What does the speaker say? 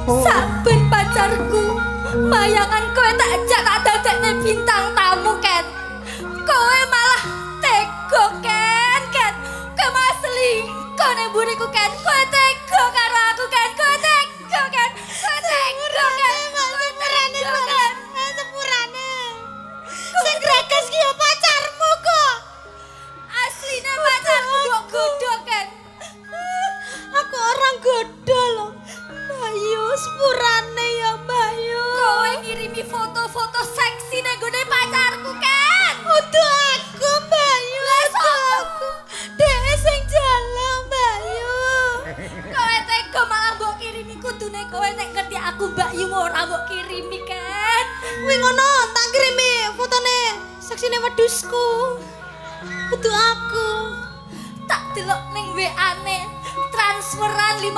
Saben pacarku mayangan kowe tak ajak, tak dadekne bintang tamu, Ken. Kowe malah tega, Ken, Ken. Kowe malah selingkuh ning mburiku, Ken. Kowe tega karo aku, Ken. Kowe tega, Ken. Kowe tega, Ken. Kowe tega, Ken. Sepurane. Sing greges ki yo pacarmu kok. Asline pacarku mbok godho, Ken. Aku ora nggodho loh. Mbakyu, sepurane ya, Mbakyu. Kowe ngirimi foto-foto seksi nang gone pacarku, Ken. Udu aku, Mbakyu. Udu aku. Dhek sing jaluk, Mbakyu. Kowe tega malah mbok kirimi. Kudune kowe nek ngerti aku Mbakyu ora mbok kirimi, Ken. Kuwi ngono, tak kirimi fotone seksine wedhusku. Udu aku. Tak delok ning WA-ne transferan